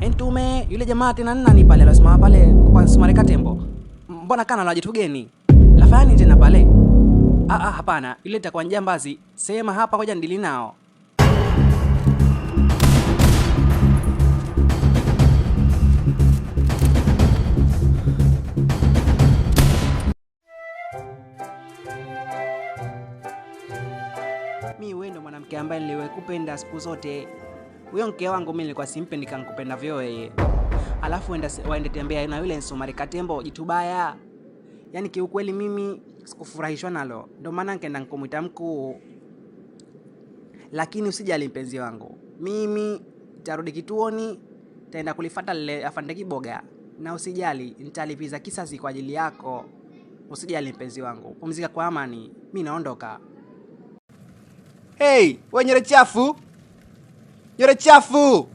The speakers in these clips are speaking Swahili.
Ntume yule jamaa tena nani pale alisimama pale kwa Sumari Katembo. Mbona kana la jitu geni? Lafanya tena pale? Hapana, yule itakuwa njambazi. Sema hapa ngoja ndili nao. Mi wewe ndo mwanamke ambaye niliwahi kupenda siku zote. Huyo mke wangu mimi nilikuwa simpendi kankupenda vyo yeye. Alafu waende tembea na yule Nsumari Katembo jitubaya. Yaani kiukweli mimi sikufurahishwa nalo. Ndio maana nikaenda nikamuita mkuu. Lakini usijali mpenzi wangu. Mimi nitarudi kituoni, nitaenda kulifuata lile afande Kiboga. Na usijali, nitalipiza kisasi kwa ajili yako. Usijali mpenzi wangu. Pumzika kwa amani. Mimi naondoka. Hey, wewe nywele chafu. Nywele chafu.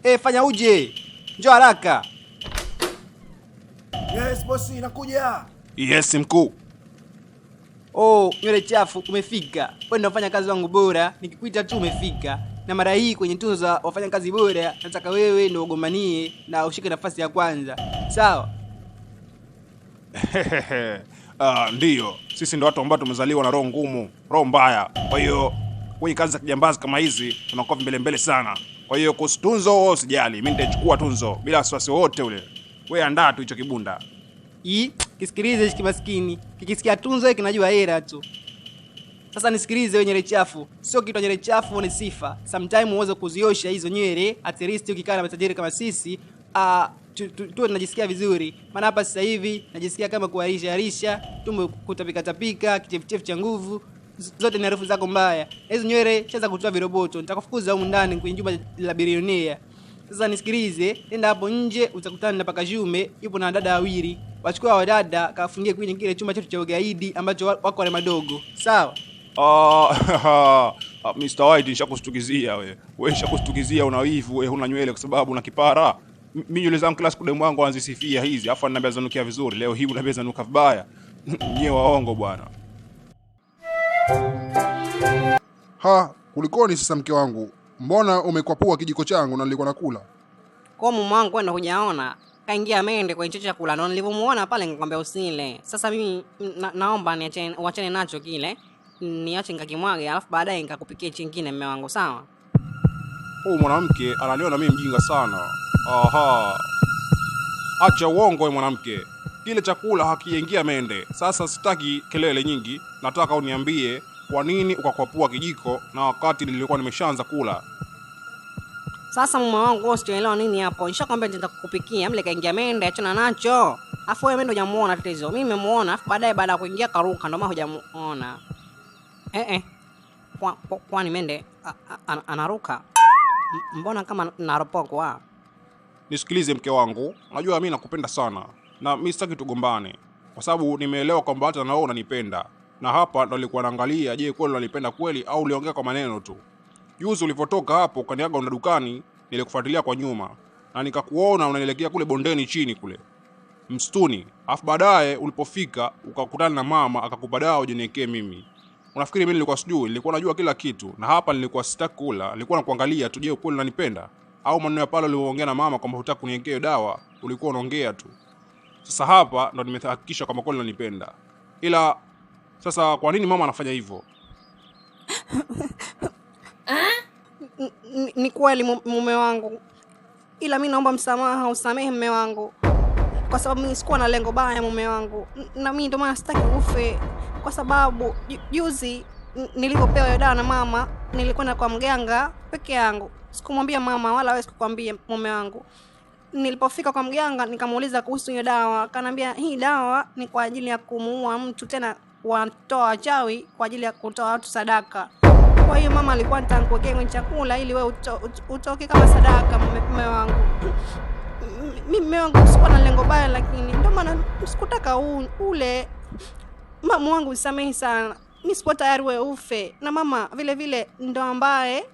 Hey, fanya uje. Njoo haraka. Yes bosi, nakuja. Yes mkuu. Oh, nywele chafu umefika. Wewe ndio mfanya kazi wangu bora, nikikuita tu umefika. Na mara hii kwenye tuzo za wafanya kazi bora, nataka wewe ndio ugombanie na ushike nafasi ya kwanza. Sawa? Ndiyo, sisi ndio watu ambao tumezaliwa na roho ngumu, roho mbaya. Kwa hiyo kwenye kazi za kijambazi kama hizi tunakuwa mbele mbele sana. Kwa hiyo kuhusu tunzo wewe usijali, mimi nitachukua tunzo bila wasiwasi wote ule. Wewe andaa tu hicho kibunda. Kisikilize hichi kimaskini. Kikisikia tunzo kinajua hela tu. Sasa nisikilize wewe nywele chafu. Sio kitu nywele chafu ni sifa. Sometimes uweze kuziosha hizo nywele, at least ukikaa na matajiri kama sisi, tuwe tunajisikia vizuri. Maana hapa sasa hivi najisikia kama kuharisha harisha, tumbo kutapika tapika, kichefuchefu cha nguvu, zote ni harufu zako mbaya. Hizo nywele shaanza kutoa viroboto. Nitakufukuza humu ndani kwenye jumba la bilionea. Sasa nisikilize, nenda hapo nje utakutana na paka Jume, yupo na dada wawili. Wachukua wa dada kawafungie kwenye kile chumba chetu cha ugaidi ambacho wako wale madogo. Sawa? Mr. White nishakushtukizia wewe. Wewe nishakushtukizia una wivu, wewe huna nywele kwa sababu una kipara. Mimi nywele zangu kila siku demu wangu anazisifia hizi, afu ananiambia zanukia vizuri. Leo hii unaniambia zanuka vibaya. Nyewe waongo bwana. Ha, kulikoni sasa mke wangu? Mbona umekwapua kijiko changu na nilikuwa nakula? Kwa mume wangu wewe ndo hujaona. Kaingia mende kwenye hicho chakula ndo nilivyomuona pale nikamwambia usile. Sasa mimi naomba uachane nacho kile. Niache nikakimwage alafu baadaye nikakupikia chingine mume wangu, sawa? Huyu mwanamke ananiona mimi mjinga sana. Aha. Acha uongo wewe mwanamke. Kile chakula hakiingia mende. Sasa sitaki kelele nyingi. Nataka uniambie kwa nini ukakwapua kijiko na wakati nilikuwa nimeshaanza kula. Sasa mume wangu wewe usielewa nini hapo? Nishakwambia nitakupikia. Mle kaingia mende, achana nacho. Afu wewe mende hujamuona tatizo. Mimi nimemuona, afu baadaye baada ya kuingia karuka ndio maana hujamuona. Kwani mende anaruka? Mbona kama naropokwa? Nisikilize mke wangu, unajua mimi nakupenda sana na mimi sitaki tugombane kwa sababu nimeelewa kwamba hata na wewe unanipenda. Na hapa ndo nilikuwa naangalia, je, kweli unanipenda kweli au uliongea kwa maneno tu? Juzi ulipotoka hapo ukaniaga una dukani, nilikufuatilia kwa nyuma na nikakuona unaelekea kule bondeni chini kule msituni. Alafu baadaye ulipofika ukakutana na mama akakupa dawa ujiniwekee mimi. Unafikiri mimi nilikuwa sijui? Nilikuwa najua kila kitu. Na hapa nilikuwa sitaki kula, nilikuwa nakuangalia tu, je, kweli unanipenda? Au maneno ya pale uliyoongea na mama kwamba hutaki kuniwekea hiyo dawa, ulikuwa unaongea tu. Sasa hapa ndo nimehakikisha kwamba kweli unanipenda. Ila sasa kwa nini mama anafanya hivyo? Ni kweli mume wangu. Ila mimi naomba msamaha, usamehe mume wangu. Kwa sababu mimi sikuwa na lengo baya mume wangu. Na mimi ndio maana sitaki ufe. Kwa sababu juzi nilipopewa hiyo dawa na mama, nilikwenda kwa mganga peke yangu. Sikumwambia mama wala wewe sikukwambia mume wangu. Nilipofika kwa mganga nikamuuliza kuhusu hiyo dawa, akaniambia hii dawa ni kwa ajili ya kumuua mtu, tena watoa wachawi kwa ajili ya kutoa watu sadaka. Kwa hiyo mama alikuwa anataka nikuwekee kwenye chakula ili wewe utoke kama sadaka mume wangu. Mimi mume wangu sikuwa na lengo baya, lakini ndio maana sikutaka ule. Mama wangu nisamehe sana. Mimi sikuwa tayari wewe ufe. Na mama vile vile ndo ambaye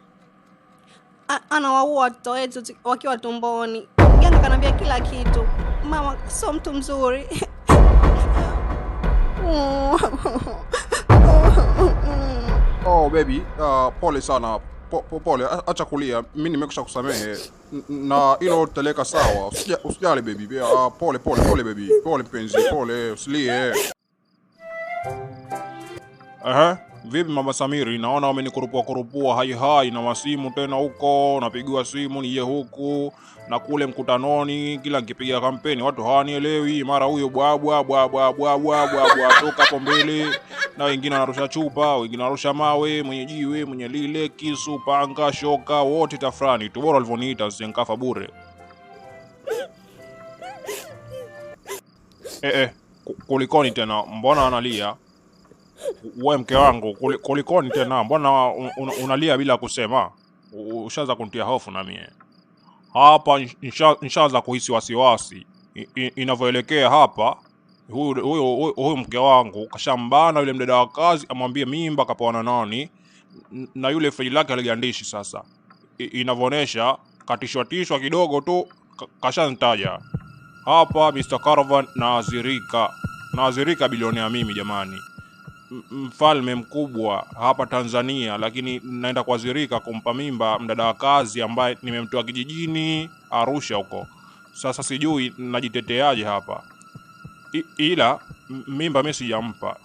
anawaua watoto wetu wakiwa tumboni. Mganga kaniambia kila kitu. Mama sio mtu mzuri. Oh baby, pole sana. Pole, acha kulia, mi nimekusha kusamehe na hilo tutaleka sawa. Usijali baby. Pole pole pole baby, pole mpenzi, pole, usilie. Ehe, vipi mama Samiri? Naona wamenikurupua kurupua hai hai na masimu tena huko, napigiwa simu nije huku na kule mkutanoni, kila nikipiga kampeni watu hawanielewi, mara huyo bwabwa bwabwa bwabwa bwabwa toka hapo mbele, na wengine wanarusha chupa, wengine wanarusha mawe, mwenye jiwe, mwenye lile, kisu, panga, shoka, wote tafrani tu. Bora walivyoniita sije nikafa bure. Kulikoni tena? Mbona analia? We mke wangu, kulikoni tena? Mbona unalia bila kusema? Ushaanza kuntia hofu na mie hapa, nishaanza kuhisi wasiwasi inavyoelekea hapa. Huyu mke wangu kashambana yule mdada wa kazi, amwambie mimba kapewa na nani, na yule friji lake aligandishi. Sasa inavyoonyesha katishwa tishwa kidogo tu, kashantaja hapa Mr. Caravan. Naazirika, naazirika bilionea mimi jamani, mfalme mkubwa hapa Tanzania, lakini naenda kuazirika kumpa mimba mdada wa kazi ambaye nimemtoa kijijini Arusha huko. Sasa sijui najiteteaje hapa. Ila mimba mimi sijampa.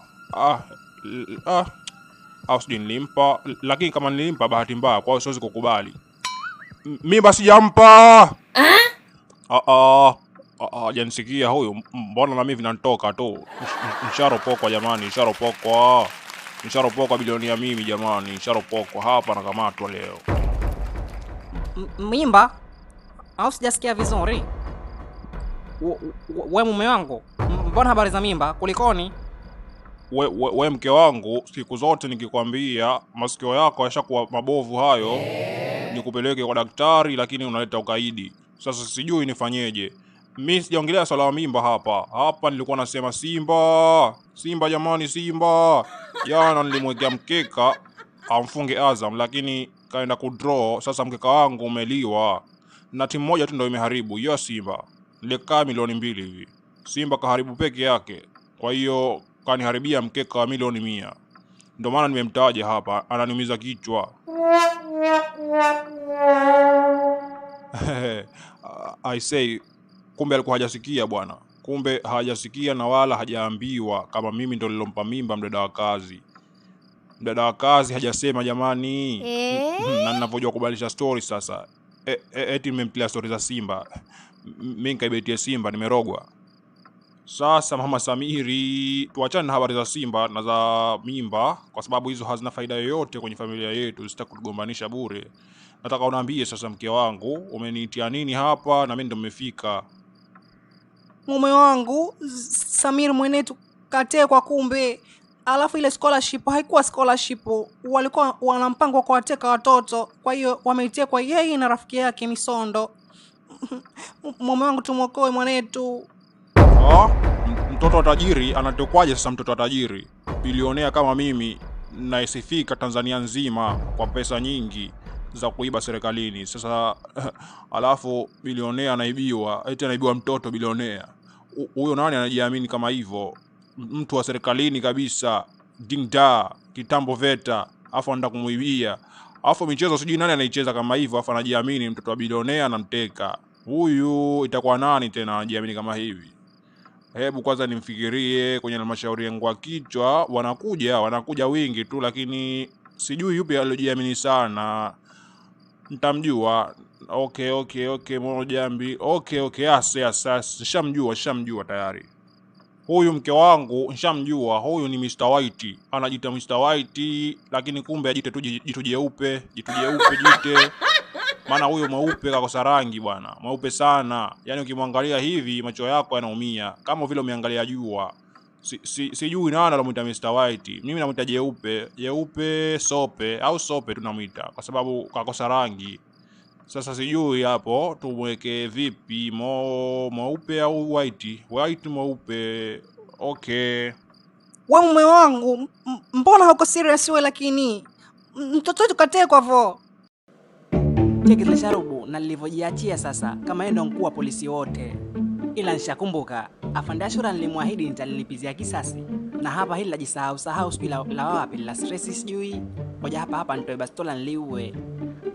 Au sijui nilimpa, lakini kama nilimpa bahati mbaya, kwa hiyo siwezi kukubali. Mimba sijampa. Hajanisikia huyu, mbona na mimi vinanitoka tu. Nisharopokwa jamani, nisharopokwa. Nisharopokwa bilionia mimi jamani, nisharopokwa hapa nakamatwa leo. Mimba? Au sijasikia vizuri? We mume wangu, mbona habari za mimba? Kulikoni? We mke wangu, siku zote nikikwambia masikio yako yashakuwa mabovu hayo, nikupeleke kwa daktari, lakini unaleta ukaidi. Sasa sijui nifanyeje. Mi sijaongelea swala la mimba hapa. Hapa nilikuwa nasema Simba, Simba jamani, Simba. Jana nilimwekea mkeka amfunge Azam, lakini kaenda kudraw. Sasa mkeka wangu umeliwa na timu moja tu ndio imeharibu hiyo Simba. Nilikaa milioni 2 hivi, Simba kaharibu peke yake, kwa hiyo kaniharibia mkeka wa milioni 100. Ndio maana nimemtaja hapa, ananiumiza kichwa. I say, kumbe alikuwa hajasikia bwana, kumbe hajasikia na wala hajaambiwa kama mimi ndo nilompa mimba mdada wa kazi. Mdada wa kazi hajasema jamani. Na ninavyojua kubadilisha story sasa. Eti nimemtilia story za Simba, mimi nikaibetia Simba, nimerogwa. Sasa mama Samiri, tuachane na habari za Simba na za mimba, kwa sababu hizo hazina faida yoyote kwenye familia yetu, sitaki kutugombanisha bure. Nataka uniambie sasa, mke wangu, umeniitia nini hapa na mimi ndo nimefika? Mume wangu Samir mwenetu katekwa kumbe. Alafu ile scholarship haikuwa scholarship, walikuwa wana mpango wa kuwateka watoto, kwa hiyo wametekwa yeye na rafiki yake Misondo. Mume wangu tumwokoe mwanetu. Mtoto wa tajiri anatekwaje sasa? Mtoto wa tajiri bilionea kama mimi naisifika Tanzania nzima kwa pesa nyingi za kuiba serikalini. Sasa alafu bilionea anaibiwa, eti anaibiwa mtoto bilionea. Huyo nani anajiamini kama hivyo? Mtu wa serikalini kabisa, dingda kitambo veta, afu anaenda kumuibia. Afu michezo sijui nani anaicheza kama hivyo, afu anajiamini mtoto wa bilionea anamteka. Huyu itakuwa nani tena anajiamini kama hivi? Hebu kwanza nimfikirie kwenye halmashauri yangu ya kichwa. Wanakuja wingi tu, lakini sijui yupi aliojiamini sana. Nitamjua. Okay, moja mbili. Okay, ase. Nishamjua tayari. Huyu mke wangu nishamjua, huyu ni Mr. White. Anajiita Mr. White, lakini kumbe ajite tu jitu jeupe, jitu jeupe jite. Maana huyu mweupe kakosa rangi bwana, mweupe sana. Yaani ukimwangalia hivi macho yako yanaumia kama vile umeangalia jua. Sijui nani anamuita Mr. White. Mimi namuita jeupe, jeupe sope au sope tunamuita kwa sababu kakosa rangi. Sasa sijui hapo tumweke vipi, mweupe au white? White mweupe. Okay. We mume wangu, mbona hauko serious wewe lakini? Mtoto wetu katekwa vo. Cheki zile sharubu na nilivyojiachia sasa kama yeye ndo mkuu wa polisi wote. Ila nishakumbuka afande Ashura nilimwahidi nitalilipizia kisasi. Na hapa hili lajisahau sahau sijui la wapi la stress sijui. Ngoja hapa hapa nitoe bastola nliue.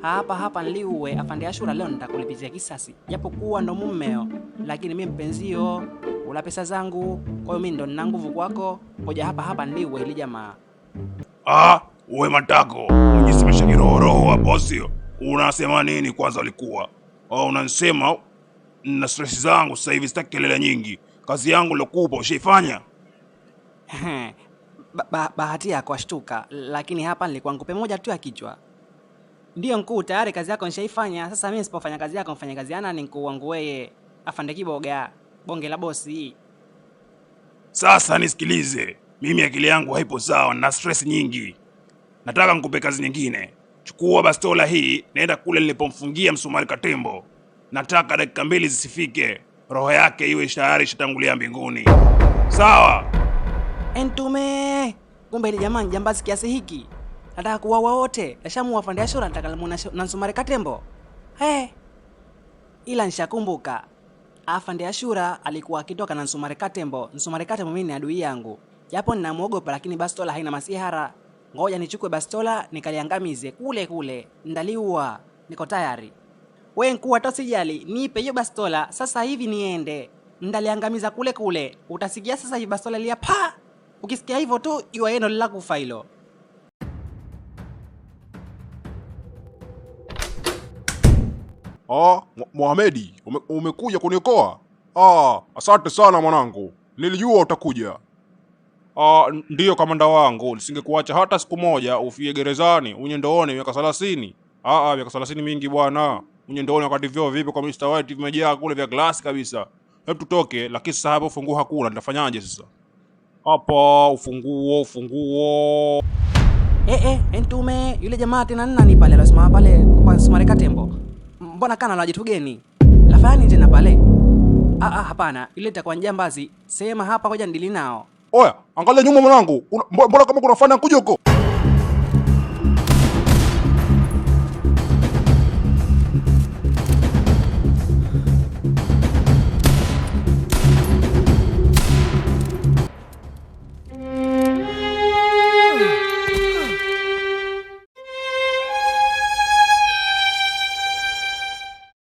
Hapa hapa nliue afande Ashura, leo nitakulipizia kisasi. Japokuwa ndo mummeo, lakini mi mpenzio, ula pesa zangu, kwa hiyo mi ndo nina nguvu kwako. Ngoja hapa hapa nliue hili jamaa. Ah, uwe matako ujisemesha kirohoroho hapo, sio? Unasema nini kwanza ulikuwa? Oh, unansema na stress zangu sasa hivi, sitaki kelele nyingi. Kazi yangu nilokupa ushaifanya? Bahati yako ashtuka, lakini hapa nilikuwa nikupe moja tu ya kichwa. Ndiyo mkuu, tayari kazi yako nishaifanya. Sasa mimi nisipofanya kazi yako mfanye kazi yana ni mkuu wangu weye, afande Kiboga, bonge la bosi. Sasa nisikilize, mimi akili yangu haipo sawa na stress nyingi. Nataka nikupe kazi nyingine. Chukua bastola hii, naenda kule nilipomfungia msumari Katembo. Nataka dakika 2 zisifike, roho yake iwe tayari ishatangulia mbinguni. Sawa? Entume, kumbe ile jamaa jambazi kiasi hiki. Nataka kuwaua wote. Nashamuua afande Ashura, nataka na msumari Katembo. He. Ila nishakumbuka. Afande Ashura alikuwa akitoka na msumari Katembo. Msumari Katembo mimi ni adui yangu. Japo ninamuogopa lakini bastola haina masihara. Ngoja nichukue bastola nikaliangamize kule kule. Ndaliua. Niko tayari. We mkuu, hata usijali, nipe hiyo bastola sasa hivi niende. Ndaliangamiza kule kule. Utasikia sasa hivi bastola lia pa. Ukisikia hivyo tu jua yeno lilakufa hilo. Ah, Mohamedi, umekuja kuniokoa? Ah, asante sana mwanangu. Nilijua utakuja. Ah, ndiyo kamanda wangu, nisingekuacha hata siku moja ufie gerezani, unye ndooni miaka 30. Ah, miaka 30 mingi bwana. Unye ndooni wakati vyoo vipo kwa Mr. White vimejaa kule vya glasi kabisa. Hebu tutoke, lakini sasa hapo ufunguo hakuna, nitafanyaje sasa? Hapa ufunguo, ufunguo. Entume, yule jamaa tena nani pale alisimama pale kwa Msumari Katembo? Mbona kana la jitu geni? Lafanya tena pale? Hapana, yule itakuwa njambazi. Sema hapa ngoja nidili nao. Oya, angalia nyuma mwanangu. Mbona kama kuna fana kuja huko?